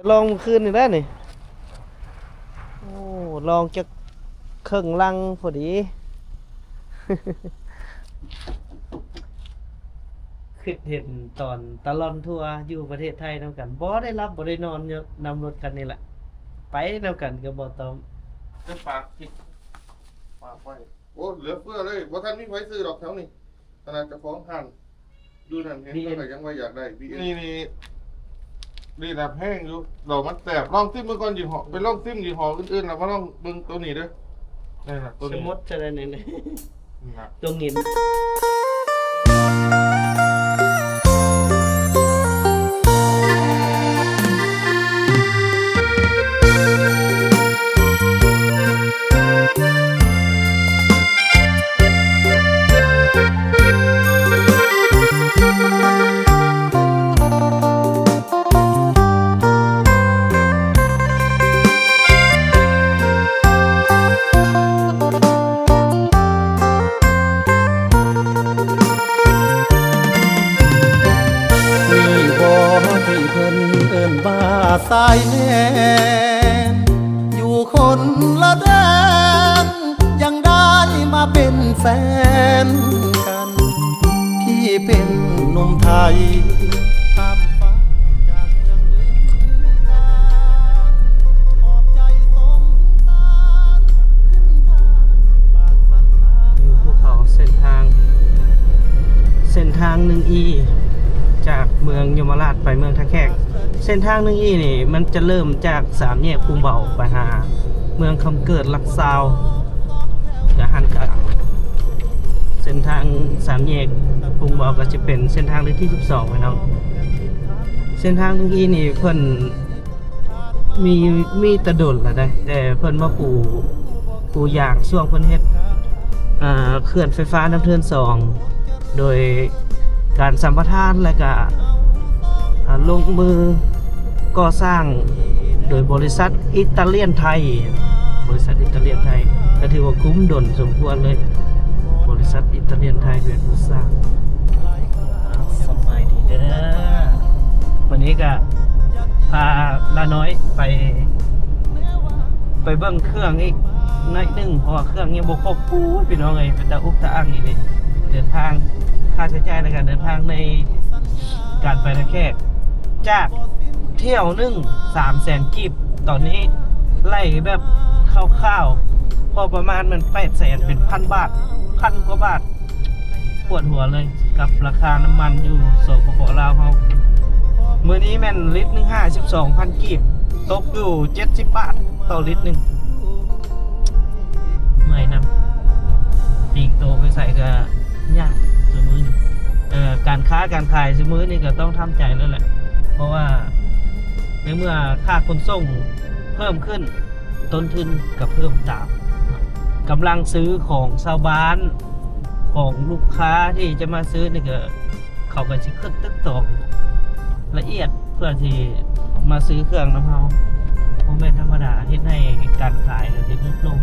ລອງມື້ຄືນນີ້ແຫຼະນີ້. ໂອ້ ລອງຈັກເຄິ່ງລັງພໍດີ. ຄິດເຫັນຕອນຕະຫຼອນທົວຢູ່ປະເທດໄທນຳກັນ ບໍ່ໄດ້ຫຼັບບໍ່ໄດ້ນອນຢູ່ນຳລົດຄັນນີ້ແຫຼະ ໄປນຳກັນກັບບໍ່ຕ້ອມ. ເປັນປາກ ປາກໄວ້. ໂອ້ ເຫຼືອເຟືອເລີຍ ບໍ່ທັນມີໃຜຊື້ດອກແຖວນີ້. ຂະໜາດເຈົ້າຂອງຮ້ານຢູ່ນັ້ນເຫັນ ບີເອັມ ເພິ່ນກໍຍັງວ່າຢາກໄດ້ ບີເອັມ ນີ້ ນີ້ດີລະແພງຢູ່ ດອກມັນແຊບ. ລອງຊີມເບິ່ງກ່ອນ ຍີ່ຫໍ້ ໄປລອງຊີມຍີ່ຫໍ້ອື່ນໆ ແລ້ວມາລອງເບິ່ງໂຕນີ້ເດີ້. ນີ້ລະ ໂຕນີ້ ສະໝຸດຈະໄດ້ນີ້ ນີ້ລະ ໂຕເງິນ. ນີ້ບໍ່ທີ່ເພິ່ນເອີ້ນວ່າຊາຍແດນ ຢູ່ຄົນລະແດນ ຍັງໄດ້ມາເປັນແຟນກັນ ພີ່ເປັນໜຸ່ມໄທ ຂ້າມຟ້າຈາກເມືອງບາດານ ຫອບໃຈສົງສານ ຂຶ້ນທາງບາງສັນ ຢູ່ພູເຂົາ ເສັ້ນທາງ ເສັ້ນທາງໜຶ່ງອີ ຈາກເມືອງຍົມມະລາດໄປເມືອງທ່າແຂກ. ເສັ້ນທາງໜຶ່ງອີນີ້ ມັນຈະເລີ່ມຈາກສາມແຍກກຸງເບົາໄປຫາເມືອງຄຳເກີດຫຼັກຊາວ ແລະຫັ້ນກະເສັ້ນທາງສາມແຍກກຸງເບົາກໍຈະເປັນເສັ້ນທາງເລກທີສິບສອງ ພີ່ນ້ອງ. ເສັ້ນທາງໜຶ່ງອີນີ້ເພິ່ນ ມີ ມີແຕ່ດົນແລ້ວເດ້ ແຕ່ເພິ່ນມາປູ ປູຢາງຊ່ວງເພິ່ນເຮັດ ອ່າ ເຂື່ອນໄຟຟ້ານ້ຳເທີນສອງ ໂດຍການສຳປະທານ ແລະກະ ອ່າ ລົງມືກໍ່ສ້າງໂດຍບໍລິສັດອິຕາລຽນໄທ ບໍລິສັດອິຕາລຽນໄທ ກໍຖືວ່າກຸ້ມດົນສົມຄວນເລີຍ ບໍລິສັດອິຕາລຽນໄທເປັນຜູ້ສ້າງ. ສະບາຍດີເດີ ມື້ນີ້ກະພາຫຼານ້ອຍໄປ ໄປເບິ່ງເຄື່ອງອີກໜ້ອຍໜຶ່ງ ເພາະວ່າເຄື່ອງຍັງບໍ່ຄົບ. ໂອ້ຍ ພີ່ນ້ອງເອີຍ ເປັນຕາອຸກຕາອັ່ງອີ່ຫຼີ ເດີນທາງ ຄ່າໃຊ້ຈ່າຍໃນການເດີນທາງ ໃນການໄປທ່າແຂກ ຈາກຖ້ຽວໜຶ່ງສາມແສນກີບ ຕອນນີ້ໄລ່ແບບຄ່າວໆ ພໍປະມານແມ່ນແປດແສນ ເປັນພັນບາດ ພັນກວ່າບາດ. ປວດຫົວເລີຍກັບລາຄານ້ຳມັນຢູ່ ສປປ ລາວເຮົາ. ມື້ນີ້ແມ່ນລິດໜຶ່ງຫ້າສິບສອງພັນກີບ ຕົກຢູ່ເຈັດສິບບາດຕໍ່ລິດໜຶ່ງ. ເມື່ອຍນຳ ຕີງໂຕໄປໃສກໍຍາກຊຸມື້ນີ້. ເອີ ການຄ້າການຂາຍຊຸມື້ນີ້ກໍຕ້ອງທຳໃຈແລ້ວແຫຼະ ເພາະວ່າໃນເມື່ອຄ່າຂົນສົ່ງເພີ່ມຂຶ້ນ ຕົ້ນທຶນກໍເພີ່ມຕາມ. ກຳລັງຊື້ຂອງຊາວບ້ານ ຂອງລູກຄ້າທີ່ຈະມາຊື້ນີ້ກໍ ເຂົາກໍຊິຄິດຕຶກຕອງລະອຽດ ເພື່ອທີ່ມາຊື້ເຄື່ອງນຳເຮົາ ບໍ່ແມ່ນທຳມະດາ ເຮັດໃຫ້ການຂາຍກໍຊິຫຼຸດລົງ.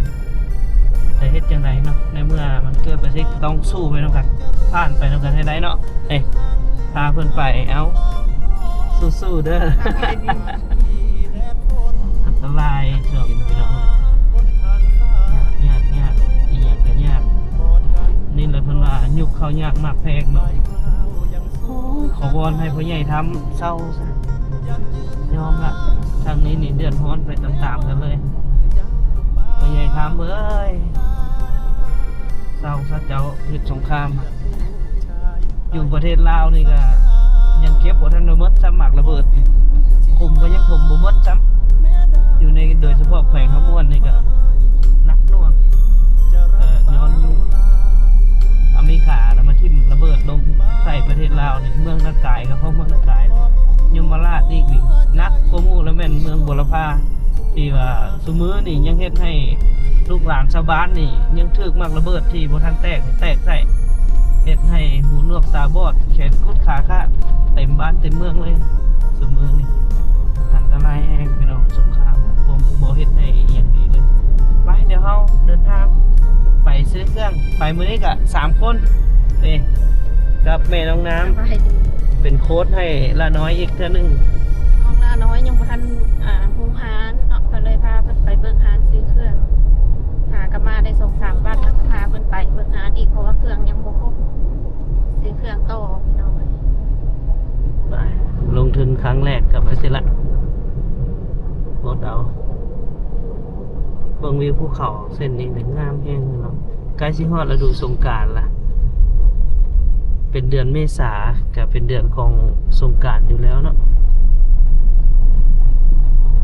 ແຕ່ເຮັດຈັ່ງໃດເນາະ ໃນເມື່ອມັນເກີດປະເທດ ກໍຕ້ອງສູ້ໄປນຳກັນ ຜ່ານໄປນຳກັນໃຫ້ໄດ້ເນາະ. ເອີ ພາເພິ່ນໄປ ເອົ້າ ສູ້ໆເດີ. ອັນຕະລາຍຊ່ວງນີ້ພີ່ນ້ອງ ຍາກໆ ອີ່ຫຍັງກໍຍາກ. ນີ້ແຫຼະເພິ່ນວ່າຍຸກເຂົ້າຍາກໝາກແພງເນາະ. ໂອ້ຍ ຂໍວອນໃຫ້ພໍ່ໃຫຍ່ທຳເຊົາຊະ ຍອມລະ. ທາງນີ້ນີ້ເດືອດຮ້ອນໄປຕາມໆກັນເລີຍ. ພໍ່ໃຫຍ່ທຳເອີຍ ເຊົາຊະ ເຈົ້າເຮັດສົງຄາມ ຢູ່ປະເທດລາວນີ້ກະຍັງເກັບບໍ່ທັນໄດ້ໝົດຊ້ຳ ໝາກລະເບີດ ຂຸມກໍຍັງຖົມບໍ່ໝົດຊ້ຳ. ຢູ່ໃນ ໂດຍສະເພາະແຂວງຄຳມ່ວນນີ້ກະໜັກໜ່ວງ ເອີ ຍ້ອນຢູ່ອາເມລິການະມາຖິ້ມລະເບີດລົງໃສ່ປະເທດລາວນີ້. ເມືອງນາກາຍ ກໍເພາະເມືອງນາກາຍ ຍົມມະລາດອີກນີ້ໜັກກວ່າໝູ່ ລະແມ່ນເມືອງບົວລະພາ ທີ່ວ່າຊຸມື້ນີ້ຍັງເຮັດໃຫ້ລູກຫຼານຊາວບ້ານນີ້ຍັງຖືກໝາກລະເບີດທີ່ບໍ່ທັນແຕກແຕກໃສ່ ເຮັດໃຫ້ຫູໜວກຕາບອດ ແຂນກຸດຂາຂາດ ເຕັມບ້ານເຕັມເມືອງເລີຍຊຸມື້ນີ້. ອັນຕະລາຍແຮງພີ່ນ້ອງ ສົງຄາມ ບໍ່ ບໍ່ເຮັດໃຫ້ອີ່ຫຍັງດີເລີຍ. ໄປ ດຽວເຮົາເດີນທາງໄປຊື້ເຄື່ອງ ໄປມື້ນີ້ກະສາມຄົນເດ້ ກັບແມ່ນ້ອງນ້ຳ ສະບາຍດີ ເປັນໂຄດໃຫ້ຫຼ້ານ້ອຍອີກເທື່ອໜຶ່ງ. ນ້ອງຫຼ້ານ້ອຍຍັງບໍ່ທັນ ວິວພູເຂົາເສັ້ນນີ້ນີ້ງາມແຮງເນາະ. ໃກ້ຊິຮອດລະດູສົງການລະ ເປັນເດືອນເມສາ ກະເປັນເດືອນຂອງສົງການຢູ່ແລ້ວເນາະ.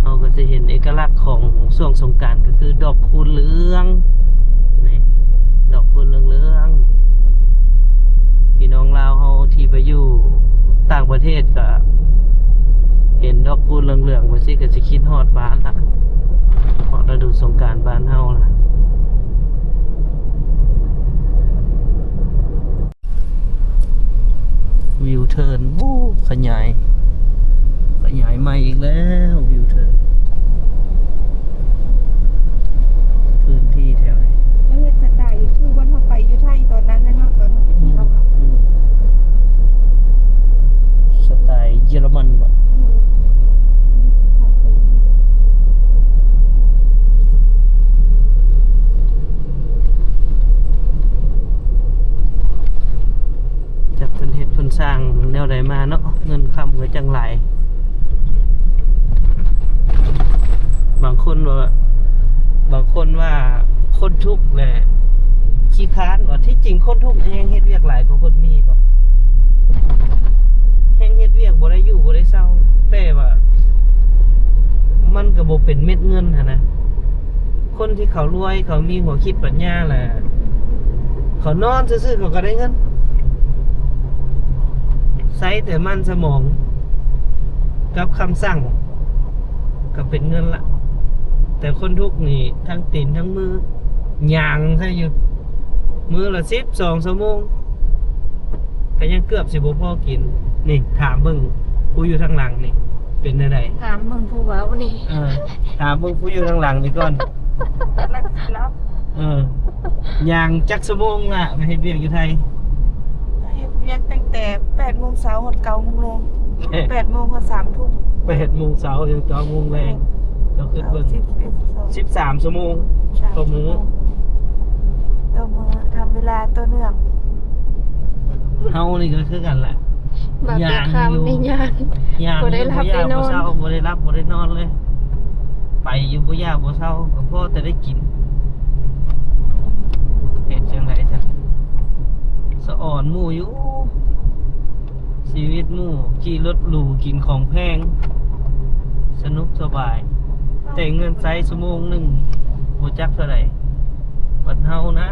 ເຮົາກະຊິເຫັນເອກະລັກຂອງຊ່ວງສົງການ ກະຄືດອກຄູນເຫຼືອງ ນີ້ ດອກຄູນເຫຼືອງໆ. ພີ່ນ້ອງລາວເຮົາທີ່ໄປຢູ່ຕ່າງປະເທດກະເຫັນດອກຄູນເຫຼືອງໆ ຈັ່ງຊີ້ກະຊິຄິດຮອດບ້ານລະ ຮອດລະດູສົງການບ້ານເຮົາລະ. ວິວເທີນ ໂອ້ ຂະຫຍາຍ ຂະຫຍາຍໃໝ່ອີກແລ້ວ ວິວເທີນ ພື້ນທີ່ແຖວນີ້. ເຮົາເຮັດສະໄຕຄືວັນເຮົາໄປຢູ່ໄທຕອນນັ້ນແຫຼະເນາະ ຕອນເຮົາໄປທ່ຽວ ອືມ ອືມ ສະໄຕເຢຍລະມັນບໍ? ເອີ. ຈັກເພິ່ນເຮັດເພິ່ນສ້າງແນວໃດມາເນາະ ເງິນຄຳກະຈັ່ງຫຼາຍ. ບາງຄົນວ່າ ບາງຄົນວ່າຄົນທຸກແຫຼະຂີ້ຄ້ານວ່າ ທີ່ຈິງຄົນທຸກແຮງເຮັດວຽກຫຼາຍກວ່າຄົນມີບໍ? ແຮງເຮັດວຽກບໍ່ໄດ້ຢູ່ບໍ່ໄດ້ເຊົາ ແຕ່ວ່າມັນກະບໍ່ເປັນເມັດເງິນຫັ້ນນະ. ຄົນທີ່ເຂົາລວຍ ເຂົາມີຫົວຄິດປັນຍາລະ ເຂົານອນຊື່ໆ ເຂົາກະໄດ້ເງິນ ໃຊ້ແຕ່ມັນສະໝອງກັບຄຳສັ່ງ ກະເປັນເງິນລະ. ແຕ່ຄົນທຸກນີ້ທັງຕີນທັງມື ຍ່າງໃຊ້ຢູ່ ມື້ລະສິບສອງຊົ່ວໂມງ ກະຍັງເກືອບຊິບໍ່ພໍກິນ. ນີ້ ຖາມເບິ່ງຜູ້ຢູ່ທາງຫຼັງນີ້ ເປັນແນວໃດ? ຖາມເບິ່ງຜູ້ເວົ້ານີ້ ເອີ ຖາມເບິ່ງຜູ້ຢູ່ທາງຫຼັງນີ້ກ່ອນ. ເອີ ຍ່າງຈັກຊົ່ວໂມງລະ ມາເຮັດວຽກຢູ່ໄທ? ເຮັດວຽກຕັ້ງແຕ່ແປດໂມງເຊົ້າຮອດເກົ້າໂມງແລງ. ແປດໂມງຮອດສາມທຸ່ມ. ແປດໂມງເຊົ້າຮອດເກົ້າໂມງແລງ. ເຈົ້າຄິດເບິ່ງ ສິບສາມຊົ່ວໂມງຕໍ່ມື້ ຕໍ່ມື້ ທຳເວລາຕໍ່ເນື່ອງ. ເຮົານີ້ກະຄືກັນແຫຼະ ບາບເປັນຄຳນີ້ ຍ່າງ ຍ່າງ ບໍ່ໄດ້ຫຼັບບໍ່ໄດ້ນອນ ບໍ່ໄດ້ຫຼັບບໍ່ໄດ້ນອນເລີຍ. ໄປຢູ່ບໍ່ຢາກບໍ່ເຊົາ ກະພໍແຕ່ໄດ້ກິນ. ເຮັດຈັ່ງໃດຊັ້ນ ສະອອນໝູ່ຢູ່ ຊີວິດໝູ່ ຂີ່ລົດຫຼູ ກິນຂອງແພງ ສະໜຸກສະບາຍ ແຕ່ເງິນໃຊ້ຊົ່ວໂມງໜຶ່ງບໍ່ຈັກເທົ່າໃດ. ບັດເຮົານະ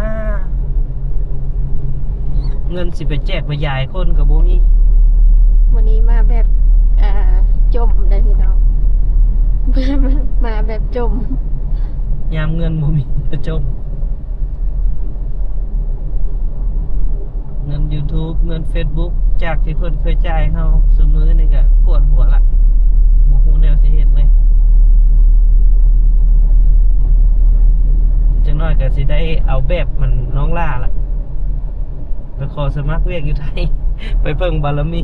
ເງິນຊິໄປແຈກໄປຢາຍຄົນກະບໍ່ມີ. ມື້ນີ້ມາແບບ ອ່າ ຈົ່ມໄດ໋ພີ່ນ້ອງ ມາແບບຈົ່ມ. ຍາມເງິນບໍ່ມີກະຈົ່ມ. ເງິນຢູທູບ ເງິນເຟສບຸກ ຈາກທີ່ເພິ່ນເຄີຍຈ່າຍເຮົາ ຊຸມື້ນີ້ກະປວດຫົວລະ ບໍ່ຮູ້ແນວຊິເຮັດເລີຍ. ຈັກໜ້ອຍກະຊິໄດ້ເອົາແບບມັນນ້ອງຫຼ້າລະ ໄປຂໍສະໝັກວຽກຢູ່ໄທ ໄປເພີ່ງບາລະມີ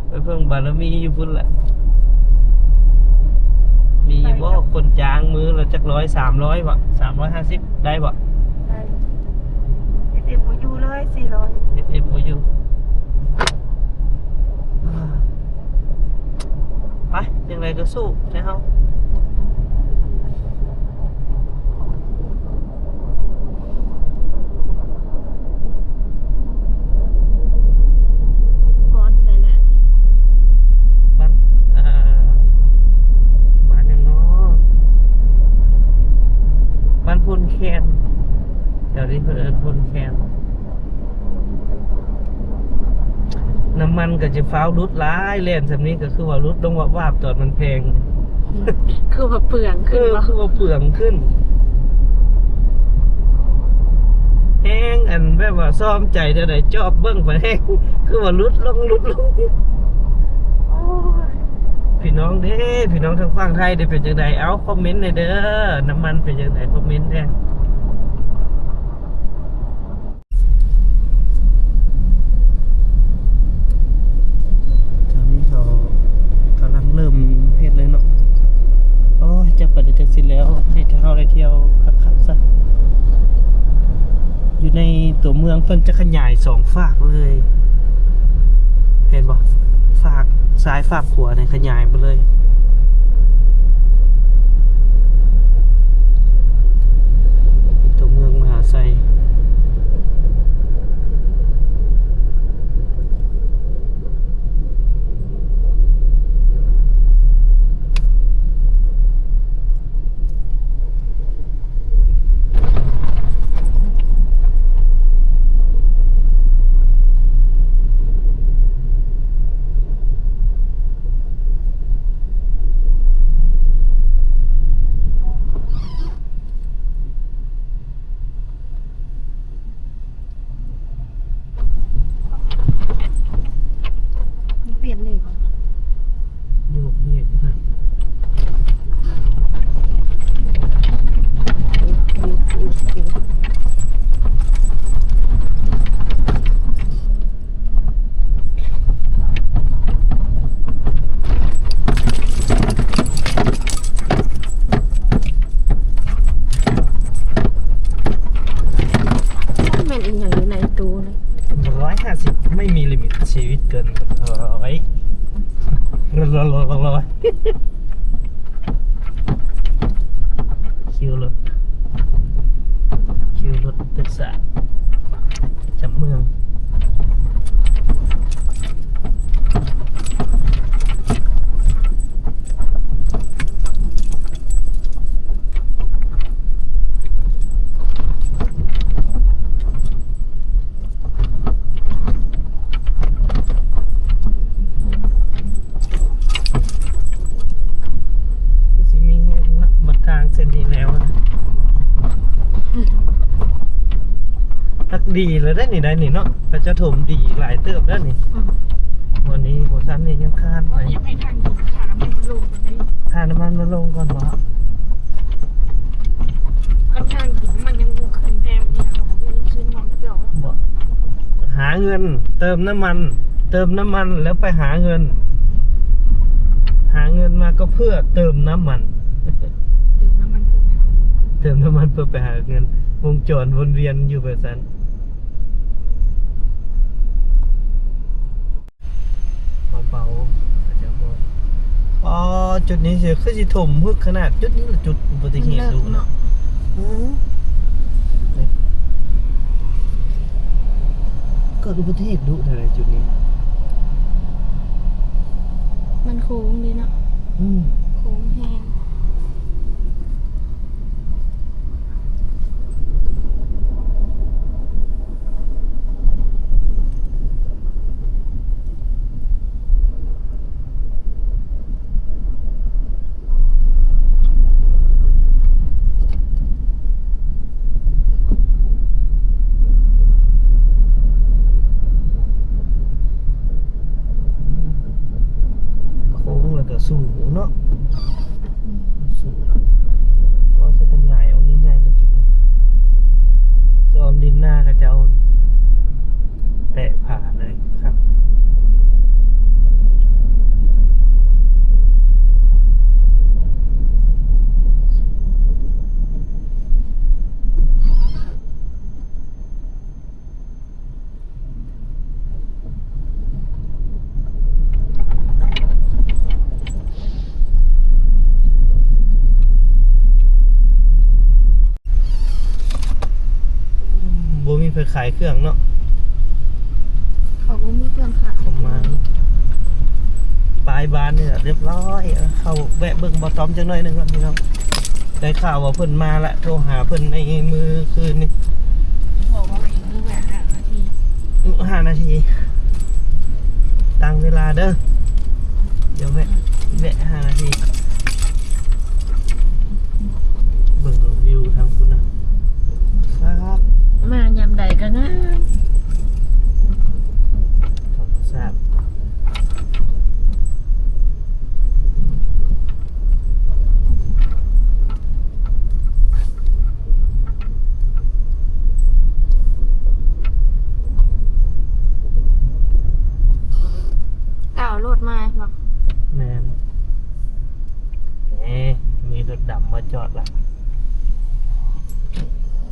ໄປເພີ່ງບາລະມີຢູ່ພຸ້ນລະ. ມີຢູ່ບໍ່ຄົນຈ້າງມື້ລະຈັກຮ້ອຍ ສາມຮ້ອຍບໍ ສາມຮ້ອຍຫ້າສິບ ໄດ້ບໍ? ໄດ້ ເຮັດເອັມໂອຢູເລີຍ ສີ່ຮ້ອຍ ເຮັດເອັມໂອຢູ. ໄປ ຈັ່ງໃດກະສູ້ແຕ່ເຮົາ. ຮອດໃສແລ້ວນີ້? ບ້ານ ອ່າ ບ້ານຫຍັງເນາະ? ບ້ານໂພນແຄນ ແຖວນີ້ເພິ່ນເອີ້ນໂພນແຄນ. ນ້ຳມັນກະຈະຟ້າວຫຼຸດຫຼາຍ ແລ່ນຊ່ຳນີ້ກະຄືວ່າຫຼຸດລົງວາບໆ ຕອນມັນແພງ ຄືວ່າເປືອງຂຶ້ນ ເອີ ບໍ່? ຄືວ່າເປືອງຂຶ້ນ ແຮງ ອັນແບບວ່າຊອມໃຈແນວໃດ ຈອບເບິ່ງໄປແຮງ ຄືວ່າຫຼຸດລົງ ຫຼຸດລົງ. ໂອ້ຍ ພີ່ນ້ອງເດ້ ພີ່ນ້ອງທາງຝັ່ງໄທເດ້ ເປັນຈັ່ງໃດ? ເອົາ ຄອມເມັນແດ່ເດີ ນ້ຳມັນເປັນຈັ່ງໃດ ຄອມເມັນແດ່. ຕອນນີ້ເຂົາກຳລັງເລີ່ມເຮັດເລີຍເນາະ. ໂອ້ຍ ຈັກປານໃດຈັ່ງຊິແລ້ວ ໃຫ້ເຮົາໄດ້ທ່ຽວຄັກໆຊະ. ຢູ່ໃນຕົວເມືອງເພິ່ນຈະຂະຫຍາຍສອງຟາກເລີຍ ເຫັນບໍ່? ຟາກຊ້າຍຟາກຂວານີ້ຂະຫຍາຍໄປເລີຍ. ລອຍໆ ຄິວລົດ ຄິວລົດໂດຍສານປະຈຳເມືອງ. ຄືຊິມີແຮງເນາະ ບັດທາງເສັ້ນນີ້ແລ້ວນະ. ຮັກດີແລ້ວໄດ໋ນີ້ໄດ໋ນີ້ເນາະ ເຂົາເຈົ້າຖົມດີຫຼາຍເຕີບແລ້ວນີ້. ອືມ ວັນນີ້ບໍ່ທັນນີ້ຍັງຄານໄປ ຢາກໃຫ້ທາງດິນ ຄ່ານ້ຳມັນມັນລົງກ່ອນນີ້ ຄ່ານ້ຳມັນມັນລົງກ່ອນບໍ? ຄັນທາງດິນມັນຍັງບໍ່ຂຶ້ນແພງນີ້ ເຮົາກໍບໍ່ມີເງິນຊື້ນ້ຳມັນຄືເກົ່າບໍ? ຫາເງິນ ເຕີມນ້ຳມັນ ເຕີມນ້ຳມັນແລ້ວໄປຫາເງິນ ຫາເງິນມາກໍເພື່ອເຕີມນ້ຳມັນ ເຕີມນ້ຳມັນເພື່ອໄປຫາເງິນ ເຕີມນ້ຳມັນເພື່ອໄປຫາເງິນ ວົງຈອນວົນວຽນຢູ່ແບບຊັ້ນ. ເບົາໆ ເຂົາເຈົ້າບອກ ອໍ ຈຸດນີ້ຊິ ຄືຊິຖົມຮຶກຂະໜາດ ຈຸດນີ້ລະຈຸດອຸບັດຕິເຫດດຸເນາະ. ເອີ ເກີດອຸບັດຕິເຫດດຸເທົ່າໃດຈຸດນີ້ ມັນໂຄ້ງເດ້ເນາະ. ອືມ ໂຄ້ງແຮງ. ໂຄ້ງແລ້ວກໍສູງເນາະ ສູງ ກໍໃຊ້ກັນໃຫຍ່ອອກໃຫຍ່ໆ ເລີຍຈຸດນີ້ ຊ້ອນດິນນາເຂົາເຈົ້າແປະຜາເລີຍຄັກ. ບໍ່ມີໃຜຂາຍເຄື່ອງເນາະ ເຂົາບໍ່ມີເຄື່ອງຂາຍ ເຂົາມາປາຍບ້ານນີ້ລະ ລຽບຮ້ອຍ. ເຂົ້າແວະເບິ່ງບ່າວຕ້ອມຈັກໜ້ອຍໜຶ່ງກ່ອນພີ່ນ້ອງ ໄດ້ຂ່າວວ່າເພິ່ນມາລະ ໂທຫາເພິ່ນໃນມື້ຄືນນີ້ ບອກວ່າອີກມື້ແວະຫ້ານາທີ ຫ້ານາທີ ຕັ້ງເວລາເດີ ດຽວແວະ ແວະຫ້ານາທີ. ເບິ່ງວິວທາງພຸ້ນນະ ຄັກ ມາຍາມໃດກໍງາມ ທຳມະຊາດ. ເອົາລົດມາບໍ? ແມ່ນ ເອີ ມີລົດດຳມາຈອດລະ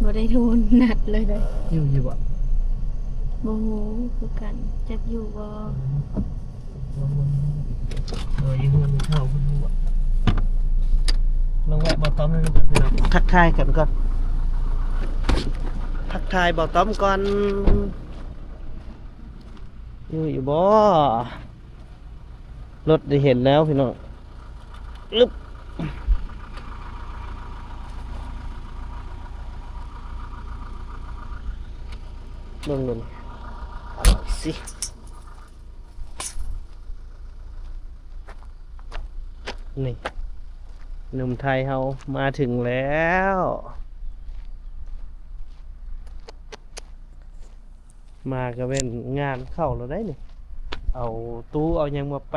ບໍ່ໄດ້ໂທນັດເລີຍເດ້. ຢູ່ ຢູ່ບໍ? ບໍ່ຮູ້ຄືກັນ ຈັກຢູ່ບໍ່? ອືມ ເອີ ຢູ່ເຮືອນເຖົ້າເພິ່ນຢູ່ບໍ? ລອງແວະບ່າວຕ້ອມນຳກັນພີ່ນ້ອງ ທັກທາຍກັນກ່ອນ ທັກທາຍບ່າວຕ້ອມກ່ອນ. ຢູ່ ຢູ່ບໍ? ລົດໄດ້ເຫັນແລ້ວພີ່ນ້ອງ ອຶບ ເບິ່ງ ເບິ່ງຊິ ນີ້ ໜຸ່ມໄທເຮົາມາເຖິງແລ້ວ. ມາກໍແມ່ນງານເຂົ້າແລ້ວໄດ໋ນີ້ ເອົາຕູ້ເອົາຫຍັງມາແປ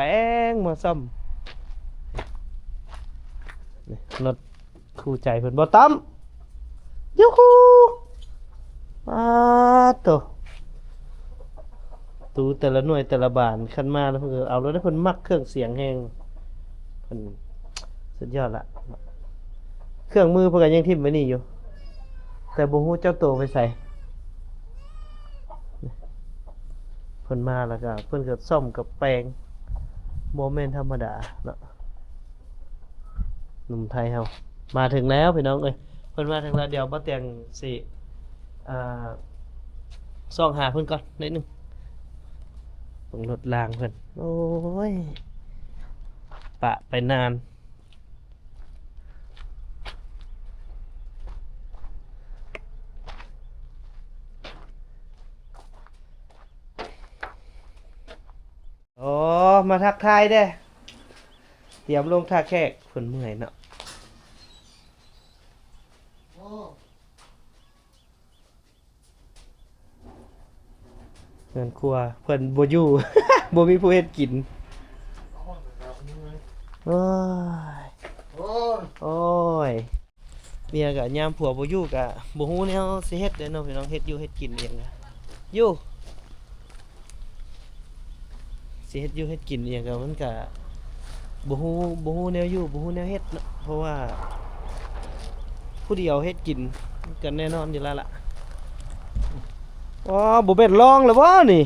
ງມາສ້ອມ. ນີ້ລົດຄູ່ໃຈເພິ່ນ ບ່າວຕ້ອມ ຢູຮູ້ ປາດໂທ້ ຕູ້ແຕ່ລະໜ່ວຍແຕ່ລະບານ ຄັນມາແລ້ວເພິ່ນກໍເອົາໂລດເດ້ ເພິ່ນມັກເຄື່ອງສຽງແຮງ ເພິ່ນສຸດຍອດລະ. ເຄື່ອງມືເພິ່ນກໍຍັງຖິ້ມໄວ້ນີ້ຢູ່ ແຕ່ບໍ່ຮູ້ເຈົ້າໂຕໄປໃສ. ເພິ່ນມາແລ້ວກໍເພິ່ນກໍສ້ອມກັບແປງ ບໍ່ແມ່ນທຳມະດາເນາະ ໜຸ່ມໄທເຮົາ. ມາເຖິງແລ້ວພີ່ນ້ອງເອີຍ ເພິ່ນມາເຖິງແລ້ວ. ດຽວບໍ່ແຕ່ງຊິ ອ່າ ຊອກຫາເພິ່ນກ່ອນໜ້ອຍໜຶ່ງ. ເບິ່ງລົດລາງເພິ່ນ ໂອ້ຍ ປະໄປນານ. ອໍ ມາທັກທາຍເດ້ ຕຽມລົງທ່າແຂກ. ເພິ່ນເມື່ອຍເນາະ. ເຮືອນຄົວເພິ່ນບໍ່ຢູ່ ບໍ່ມີຜູ້ເຮັດກິນ. ໂອ້ຍ ໂອ້ຍ ໂອ້ຍ ເມຍກະຍາມຜົວບໍ່ຢູ່ກະບໍ່ຮູ້ແນວຊິເຮັດເດ້ເນາະພີ່ນ້ອງ. ເຮັດຢູ່ເຮັດກິນອີ່ຫຍັງກະຢູ່ ຊິເຮັດຢູ່ເຮັດກິນອີ່ຫຍັງກະມັນກະ ບໍ່ຮູ້ ບໍ່ຮູ້ແນວຢູ່ ບໍ່ຮູ້ແນວເຮັດເນາະ ເພາະວ່າຜູ້ດຽວເຮັດກິນ ມັນກະແນ່ນອນຢູ່ແລ້ວລະ. ອໍ ບໍ່ແມ່ນລອງແລ້ວບໍ່ນີ້?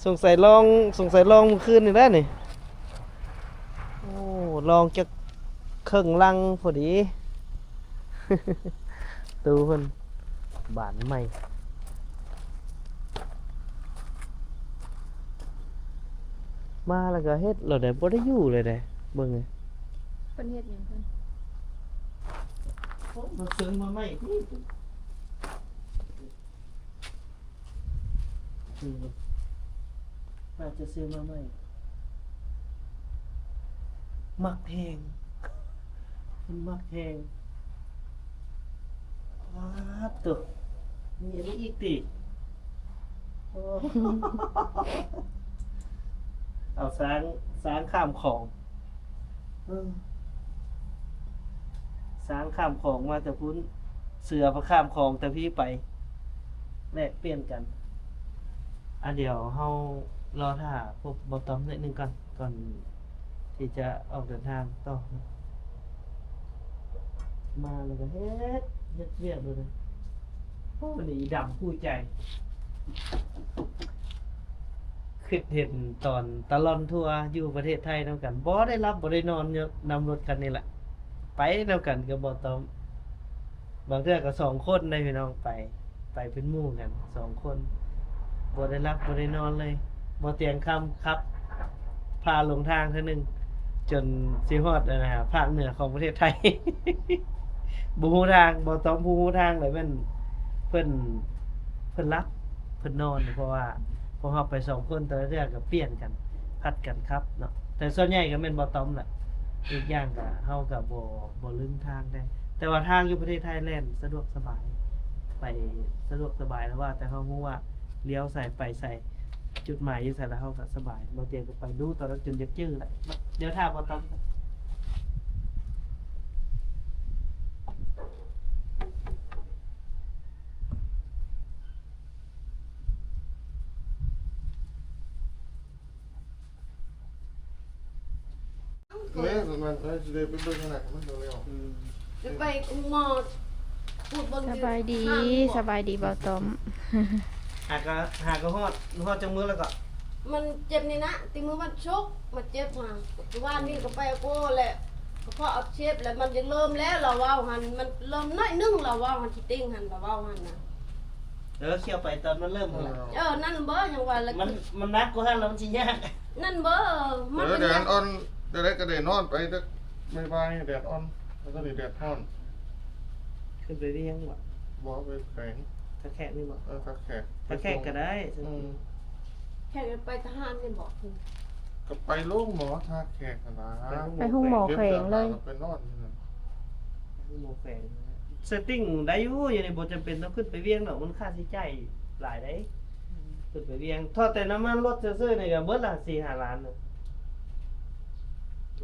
ສົງໄສລອງ ສົງໄສລອງມື້ຄືນນີ້ແຫຼະນີ້. ໂອ້ ລອງຈັກເຄິ່ງລັງພໍດີ. ຕູ້ເພິ່ນ ບານໃໝ່ ມາແລ້ວກໍເຮັດແລ້ວໄດ໋ ບໍ່ໄດ້ຢູ່ເລີຍໄດ໋. ເບິ່ງ ເພິ່ນເຮັດຫຍັງເພິ່ນ? ໂອ້ ມາເຊິ່ງມາໃໝ່ຕິ. ອືມ ອາດຈະຊື້ມາໃໝ່. ມັກແຮງ ມັນມັກແຮງ. ປາດໂທ້ ມີອັນນີ້ອີກຕິ? ໂອ້ ເອົາຊ້າງ ຊ້າງຂ້າມຂອງ. ເອີ ຊ້າງຂ້າມຂອງມາແຕ່ພຸ້ນ ເສືອກໍຂ້າມຂອງແຕ່ພີ້ໄປ ແລກປ່ຽນກັນ. ອາ ດຽວເຮົາລໍຖ້າພົບບ່າວຕ້ອມໜ້ອຍໜຶ່ງກ່ອນ ກ່ອນທີ່ຈະອອກເດີນທາງຕໍ່. ມາແລ້ວກໍເຮັດ ເຮັດວຽກໂລດ. ໂອ້ ນີ້ດຳຄູ່ໃຈ. ຄິດເຫັນຕອນຕະຫຼອນທົວຢູ່ປະເທດໄທນຳກັນ ບໍ່ໄດ້ຫຼັບບໍ່ໄດ້ນອນຢູ່ນຳລົດຄັນນີ້ແຫຼະ ໄປນຳກັນກັບບ່າວຕ້ອມ. ບາງເທື່ອກໍສອງຄົນໄດ໋ພີ່ນ້ອງ ໄປ ໄປເປັນໝູ່ກັນສອງຄົນ ບໍ່ໄດ້ຫຼັບບໍ່ໄດ້ນອນເລີຍ. ບໍ່ຕຽງຄຳຂັບພາລົງທາງເທື່ອໜຶ່ງ ຈົນຊິຮອດ ອັນນະ ພາກເໜືອຂອງປະເທດໄທ ບໍ່ຮູ້ທາງ. ບ່າວຕ້ອມຜູ້ຮູ້ທາງເລີຍ ແມ່ນເພິ່ນ ເພິ່ນຫຼັບ ເພິ່ນນອນ ເພາະວ່າພວກເຮົາໄປສອງຄົນ ແຕ່ລະເທື່ອກໍປ່ຽນກັນ ຜັດກັນຂັບເນາະ ແຕ່ສ່ວນໃຫຍ່ກໍແມ່ນບ່າວຕ້ອມແຫຼະ. ອີກຢ່າງກໍເຮົາກໍບໍ່ ບໍ່ລຶ້ງທາງໄດ້ ແຕ່ວ່າທາງຢູ່ປະເທດໄທແລ່ນສະດວກສະບາຍ ໄປສະດວກສະບາຍ ແລ້ວວ່າແຕ່ເຮົາຮູ້ວ່າລ້ຽວໃສໄປໃສ ຈຸດໝາຍຢູ່ໃສ ແລ້ວເຮົາກໍສະບາຍ. ບ່າວຕຽງກໍໄປດູຕອນນັ້ນຈົນຢາກຈື່ແຫຼະ. ດຽວຖ້າບ່າວຕ້ອມ ເອີ ມັນ ເອີ ຊິໄດ້ໄປເບິ່ງຫັ້ນນະ ມັນເຮັດແລ້ວ ອືມ ຈະໄປຄຸມໝໍ ພູດເບິ່ງ ສະບາຍດີ ຢູ່ ສະບາຍດີບ່າວຕ້ອມ. ຫາກະ ຫາກະຮອດ ຮອດຈັກມື້ແລ້ວກໍ? ມັນເຈັບນີ້ນະ ແຕ່ມື້ວັນສຸກມາເຈັບມາ ວານນີ້ກໍໄປໂກແຫຼະ ກະເພາະອັກເສບ ແລ້ວມັນຈະເລີ່ມແລ້ວ ລາວເວົ້າຫັ້ນ ມັນເລີ່ມໜ້ອຍໜຶ່ງ ລາວເວົ້າຫັ້ນ ຂີ້ຕິ່ງຫັ້ນ ລາວເວົ້າຫັ້ນນະ. ເອີ ຂ້ຽວໄປຕອນມັນເລີ່ມຫັ້ນແຫຼະ. ເອີ ນັ້ນບໍ ຍັງວ່າລະ ມັນ ມັນໜັກກວ່າຫັ້ນແລ້ວ ມັນຊິຍາກ ນັ້ນບໍ. ມັນ ເອີ ແດດອ່ອນ ແຕ່ໃດກໍໄດ້ນອນໄປແຕ່ບ່າຍໆ ແດດອ່ອນ ແລ້ວຕອນນີ້ແດດຮ້ອນ. ຂຶ້ນໄປວຽງບໍ? ບໍ່ ໄປແຂວງ ທ່າແຂກນີ້ບໍ? ເອີ ທ່າແຂກ ທ່າແຂກກໍໄດ້. ອືມ ແຂກໄປທະຫານນີ້ບໍ? ກໍໄປໂຮງໝໍທ່າແຂກຫັ້ນລະ ໄປໂຮງໝໍແຂວງເລີຍ ໄປນອນຢູ່ນັ້ນ ໄປໂຮງໝໍແຂວງ. ເຊັດຕິ້ງໄດ້ຢູ່ ຢູ່ນີ້ບໍ່ຈຳເປັນຕ້ອງຂຶ້ນໄປວຽງດອກ ມັນຄ່າໃຊ້ຈ່າຍຫຼາຍເດ້. ອືມ ຂຶ້ນໄປວຽງ ທອດແຕ່ນ້ຳມັນລົດຊື່ໆ ນີ້ກໍເບິດລະສີ່ຫ້າລ້ານນະ.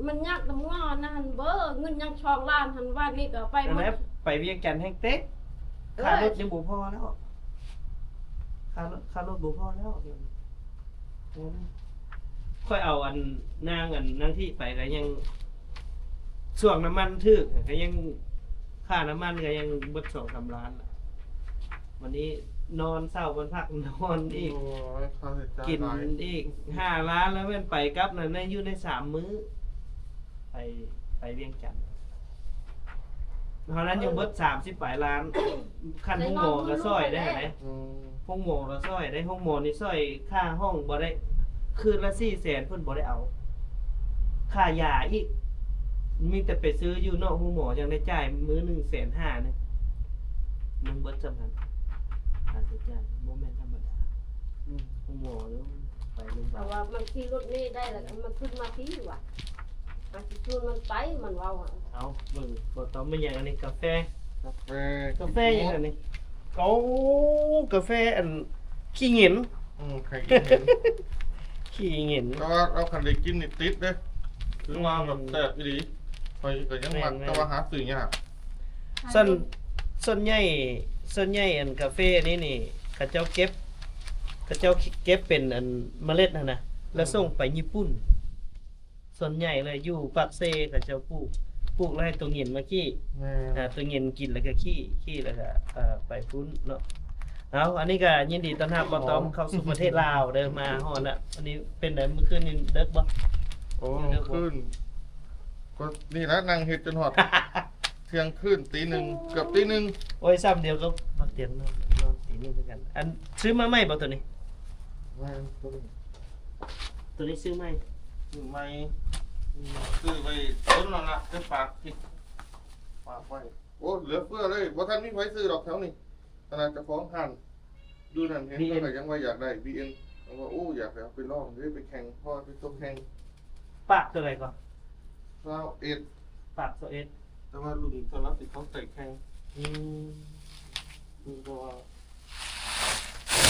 ມັນຍາກນຳງໍນະຫັ້ນເບີ ເງິນຍັງສອງລ້ານຫັ້ນ ວານນີ້ກໍໄປໝົດ. ໄປວຽງຈັນແຮງເຕັກ ເອີ ຄ່າລົດຍັງບໍ່ພໍແລ້ວ ຄ່າລົດ ຄ່າລົດບໍ່ພໍແລ້ວ. ຂ້ອຍເອົາອັນນາງ ອັນນາງທິໄປກໍຍັງ ຊ່ວງນ້ຳມັນຖືກກໍຍັງ ຄ່ານ້ຳມັນກໍຍັງເບິດສອງສາມລ້ານລະ. ວັນນີ້ ນອນເຊົາວັນພັກນອນອີກ ໂອ້ຍ ຄ່າໃຊ້ຈ່າຍ ກິນ ຫຼາຍ ອີກ ຫ້າລ້ານ ແລ້ວແມ່ນໄປກັບນັ້ນນະ ຢູ່ໃນສາມມື້ ໄປ ໄປວຽງຈັນ ເທົ່ານັ້ນຍັງເບິດສາມສິບປາຍລ້ານ ຄັນໂຮງໝໍກໍຊ່ອຍໄດ້ຫັ້ນເດ້ ໂຮງໝໍກໍຊ່ອຍໄດ້ ໂຮງໝໍນີ້ຊ່ອຍຄ່າຫ້ອງບໍ່ໄດ້ ຄືນລະສີ່ແສນ ເພິ່ນບໍ່ໄດ້ເອົາ ຄ່າຢາອີກ ມີແຕ່ໄປຊື້ຢູ່ນອກໂຮງໝໍ ຈັ່ງໄດ້ຈ່າຍມື້ໜຶ່ງແສນຫ້ານີ້ ຍັງເບິດສ່ຳນັ້ນ ຄ່າໃຊ້ຈ່າຍບໍ່ແມ່ນທຳມະດາ ໂຮງໝໍ ໄປໂຮງບານ ເພາະວ່າມັນຂີ່ລົດເມໄດ້ ແລ້ວມັນຂຶ້ນມາພີ້ວ່າ ມັນຊິຊວນມັນໄປ ມັນເວົ້າ ເອົາ ເບິ່ງ ບໍ່ຕ້ອງ ແມ່ນຫຍັງອັນນີ້ ກາແຟ ກາແຟ ກາແຟຫຍັງອັນນີ້ ໂອ້ ກາແຟອັນ ຂີ້ຫງິນ ອືມ ໄຂ່ຂີ້ຫງັນ ຂີ້ຫງັນ ແຕ່ວ່າເອົາຄັນໄດ້ກິນນີ້ຕິດເດ້ ຄືວ່າແບບແຊບອີ່ຫຼີ ຂ້ອຍກໍຍັງມັກ ແມ່ນໆ ແຕ່ວ່າຫາຊື້ຍາກ ສ່ວນ ສ່ວນໃຫຍ່ ສ່ວນໃຫຍ່ອັນກາເຟນີ້ນີ້ ເຂົາເຈົ້າເກັບ ເຂົາເຈົ້າເກັບເປັນອັນເມລັດຫັ້ນນະ ແລ້ວ ອືມ ສົ່ງໄປຍີ່ປຸ່ນ ສ່ວນໃຫຍ່ເລີຍຢູ່ປາກເຊ ເຂົາເຈົ້າປູກ ປູກແລ້ວໃຫ້ຕົວເຫງັນມາຂີ້ ແມ່ນ ອ່າ ຕົວເຫງັນກິນແລ້ວກໍຂີ້ ຂີ້ແລ້ວກໍ ເອີ ໄປພຸ້ນເນາະ ເອົາ ອັນນີ້ກໍຍິນດີຕ້ອນຮັບບ່າວຕ້ອມເຂົ້າສູ່ປະເທດລາວເດີ ມາຮອດລະ ອັນນີ້ເປັນໃດ ມື້ຄືນນີ້ເດິກບໍ່? ໂອ້ ມື້ຄືນ ກໍນີ້ລະ ນັ່ງເຮັດຈົນຮອດ ທ່ຽງຄືນ ຕີໜຶ່ງ ເກືອບຕີໜຶ່ງ ໂອ້ຍ ສ່ຳດຽວກັບບັກຕຽງນອນ ນອນຕີໜຶ່ງຄືກັນ ອັນ ຊື້ມາໃໝ່ບໍ່ໂຕນີ້? ແມ່ນ ໂຕນີ້ ໂຕນີ້ຊື້ໃໝ່ ຊື້ໃໝ່ ອືມ ຊື້ໄວ້ດົນແລ້ວລະ ໄປຝາກທີ່ ຝາກໄວ້ ໂອ້ ເຫຼືອເຟືອເລີຍ ບໍ່ທັນມີໃຜຊື້ດອກແຖວນີ້ ຂະໜາດເຈົ້າຂອງຮ້ານຢູ່ນັ້ນເຫັນ ບີເອັມ ເພິ່ນກໍຍັງວ່າຢາກໄດ້ ບີເອັມ ເພິ່ນວ່າ ໂອ້ ຢາກໃຫ້ເອົາໄປລອງເດ້ ໄປແຂ່ງ ເພາະວ່າເປັນຕົວແຂ່ງ ປາກເທົ່າໃດກໍ? ຊາວເອັດ ປາກຊາວເອັດ ແຕ່ວ່າລຸ້ນສຳລັບທີ່ເຂົາໃສ່ແຂ່ງ ອືມ ເພາະວ່າ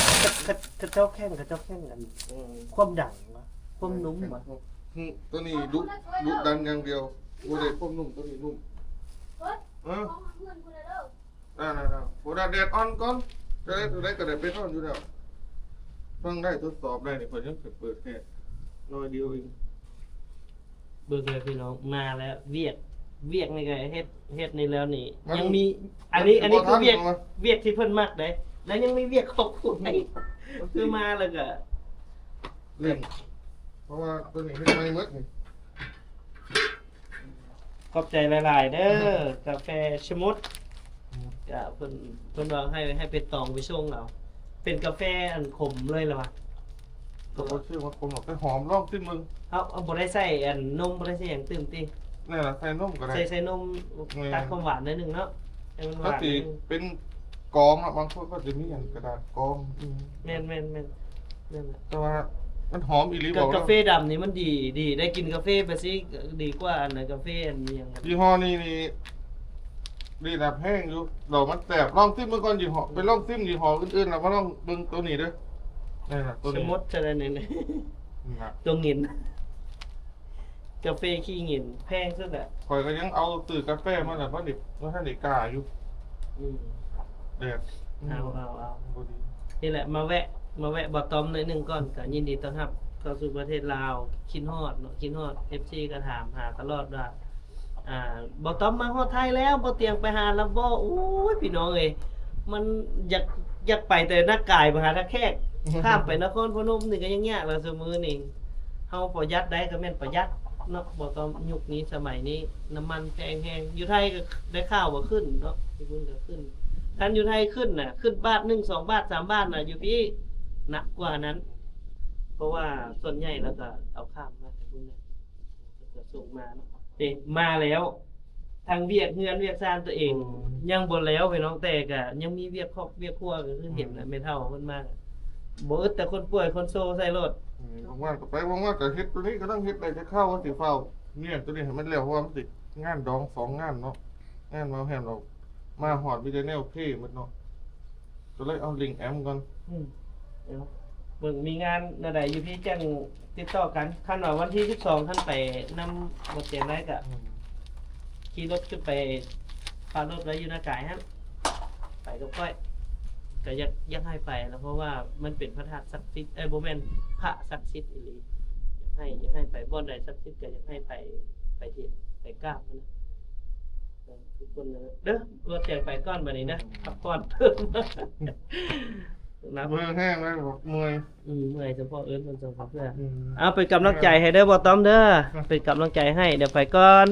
ເຂົາ ເຂົາ ເຂົາເຈົ້າແຂ່ງ ເຂົາເຈົ້າແຂ່ງອັນ ເອີ ຄວາມດັງວະ ຄວາມນຸ້ມວະ ແມ່ນ ໂຕນີ້ດຸ ດຸດັນຢ່າງດຽວ ບໍ່ໄດ້ຄວາມນຸ້ມ ໂຕນີ້ນຸ້ມ ເອີ ນັ້ນໆໆ ບໍ່ໄດ້ ແດດອ່ອນກ່ອນ ຈະໄດ້ ໂຕໃດກໍໄດ້ໄປນອນຢູ່ແລ້ວ ຟັງໄດ້ ທົດສອບໄດ້ນີ້ ຂ້ອຍຍັງໄປເປີດແຮດໜ້ອຍດຽວເອງ. ເບິ່ງເດີພີ່ນ້ອງ ມາແລ້ວ ວຽກ ວຽກນີ້ກໍເຮັດ ເຮັດນີ້ແລ້ວນີ້ ມັນ ຍັງມີ ອັນນີ້ ມັນ ອັນນີ້ຄືວຽກ ວຽກທີ່ເພິ່ນມັກເດ້ ແລ້ວຍັງມີວຽກຄອບຄົວອີກ ຄືມາແລ້ວກໍ ເລັ່ງ ເພາະວ່າຕົວນີ້ເຮັດໃໝ່ໝົດນີ້ ຂອບໃຈຫຼາຍໆເດີ ກາແຟຊະມຸດ ອືມ ກະເພິ່ນ ເພິ່ນວ່າໃຫ້ ໃຫ້ໄປຕອງໄປຊົງເອົາ ເປັນກາແຟອັນຂົມເລີຍລະວະ ກໍບໍ່ເຊີງວ່າຂົມດອກ ແຕ່ຫອມ ລອງຊີມເບິ່ງ ເຮົາ ເຮົາບໍ່ໄດ້ໃສ່ອັນນົມ ບໍ່ໄດ້ໃສ່ຫຍັງຕື່ມຕິ ແມ່ນລະ ໃສ່ນົມກໍໄດ້ ໃສ່ ໃສ່ນົມ ແມ່ນ ຕັດຄວາມຫວານໜ້ອຍໜຶ່ງເນາະ ໃຫ້ມັນຫວານ ກໍຊິເປັນກອງເນາະ ບາງຄົນກໍຈະມີອັນກະດາດກອງ ອືມ ແມ່ນໆໆ ນັ້ນແຫຼະ ແຕ່ວ່າມັນຫອມອີ່ຫຼີ ກາ ບອກເລີຍ ກາເຟດຳນີ້ມັນດີ ດີ ໄດ້ກິນກາເຟແບບຊີ້ ດີກວ່າອັນນັ້ນ ກາເຟອັນຫຍັງ ຍີ່ຫໍ້ນີ້ນີ້ ດີລະແພງຢູ່ ດອກມັນແຊບ ລອງຊີມເບິ່ງກ່ອນ ຍີ່ຫໍ້ ໄປລອງຊີມຍີ່ຫໍ້ອື່ນໆ ແລ້ວມາລອງເບິ່ງໂຕນີ້ເດີ ນີ້ລະ ໂຕນີ້ ຊະມຸດ ຈະໄດ້ນີ້ ນີ້ລະ ໂຕເຫງັນ ກາເຟຂີ້ເຫງັນ ແພງສຸດແຫຼະ ຂ້ອຍກໍຍັງເອົາ ຊື້ກາເຟມາແລ້ວ ບໍ່ໄດ້ ບໍ່ທັນໄດ້ກ້າຢູ່ ອືມ ແດດ ອືມ ເອົາ ເອົາ ເອົາ ບໍ່ດີ ນີ້ແຫຼະ ມາແວະ ມາແວະບ່າວຕ້ອມໜ້ອຍໜຶ່ງກ່ອນ ກໍຍິນດີຕ້ອນຮັບເຂົ້າສູ່ປະເທດລາວ ຄິດຮອດເນາະ ຄິດຮອດ ເອັຟຊີ ກໍຖາມຫາຕະຫຼອດວ່າ ອ່າ ບ່າວຕ້ອມມາຮອດໄທແລ້ວ ບ່າວຕຽງໄປຫາລະບໍ່? ໂອ້ຍ ພີ່ນ້ອງເອີຍ ມັນຢາກ ຢາກໄປແຕ່ນາກາຍ ບໍ່ຫາທ່າແຂກ ຂ້າມໄປນະຄອນພະນົມນີ້ກໍຍັງຍາກແລ້ວ ຊຸມື້ນີ້ ເຮົາປະຢັດໄດ້ກໍແມ່ນປະຢັດເນາະ ບໍ່ຕ້ອງ ຍຸກນີ້ສະໄໝນີ້ ນ້ຳມັນແພງແຮງ ຢູ່ໄທກໍໄດ້ຂ່າວວ່າຂຶ້ນເນາະ ຢູ່ພຸ້ນກໍຂຶ້ນ ຄັນຢູ່ໄທຂຶ້ນນະ ຂຶ້ນບາດໜຶ່ງ ສອງບາດ ສາມບາດນະ ຢູ່ພີ້ໜັກກວ່ານັ້ນ ເພາະວ່າສ່ວນໃຫຍ່ແລ້ວກໍເອົາຂ້າມມາແຕ່ພຸ້ນແຫຼະ ເຂົາເຈົ້າສົ່ງມາເນາະ ເດ້ ມາແລ້ວ ທັງວຽກເຮືອນວຽກຊານຕົວເອງ ອືມ ຍັງບໍ່ແລ້ວພີ່ນ້ອງ ແຕ່ກະຍັງມີວຽກຄອບວຽກຄົວ ກໍຄືເຫັນນະ ອືມ ແມ່ເຖົ້າເພິ່ນມາ ບໍ່ອຶດແຕ່ຄົນປ່ວຍຄົນໂຊໃສ່ໂລດ ອືມ ວ່າງໆກໍໄປ ວ່າງໆກໍເຮັດໂຕນີ້ ກຳລັງເຮັດໄດ້ແຕ່ຄາວວ່າຊິຟ້າວມ້ຽນໂຕນີ້ໃຫ້ມັນແລ້ວ ເພາະວ່າມັນຕິດງານດອງສອງງານເນາະ ງານມາແຮມເນາະ ມາຮອດມີແຕ່ແນວເພໝົດເນາະ ກໍເລີຍເອົາລິ້ງແອມກ່ອນ ອືມ ເບິ່ງມີງານແນວໃດຢູ່ພີ້ຈັ່ງຕິດຕໍ່ກັນ ຄັນວ່າວັນທີສິບສອງ ຄັນໄປນຳບໍ່ແຈມໄດ້ກະ ອືມ ຂີ່ລົດຂຶ້ນໄປ ປະລົດໄວ້ຢູ່ນາກາຍຫັ້ນ ໄປກັບຂ້ອຍ ກະຢາກ ຢາກໃຫ້ໄປນະ ເພາະວ່າມັນເປັນພະທາດສັກສິດ ເອີ ບໍ່ແມ່ນ ພະສັກສິດອີ່ຫຼີ ຢາກໃຫ້ ຢາກໃຫ້ໄປ ບ່ອນໃດສັກສິດກະຢາກໃຫ້ໄປ ໄປເຮັດ ໄປກາບຫັ້ນນະ. ຄົນເດີ ລົດແຈງໄປກ່ອນບັດນີ້ນະ ພັກຜ່ອນ ນະ ເບິ່ງແຮງແລ້ວບອກເມື່ອຍ ອືມ ເມື່ອຍສະເພາະເອີ້ນເພິ່ນສອງສາມເທື່ອ ອືມ ເອົາ ເປັນກຳລັງໃຈໃຫ້ເດີ ບໍ່ຕ້ອມເດີ ເປັນກຳລັງໃຈໃຫ້ ດຽວໄປກ່ອນ.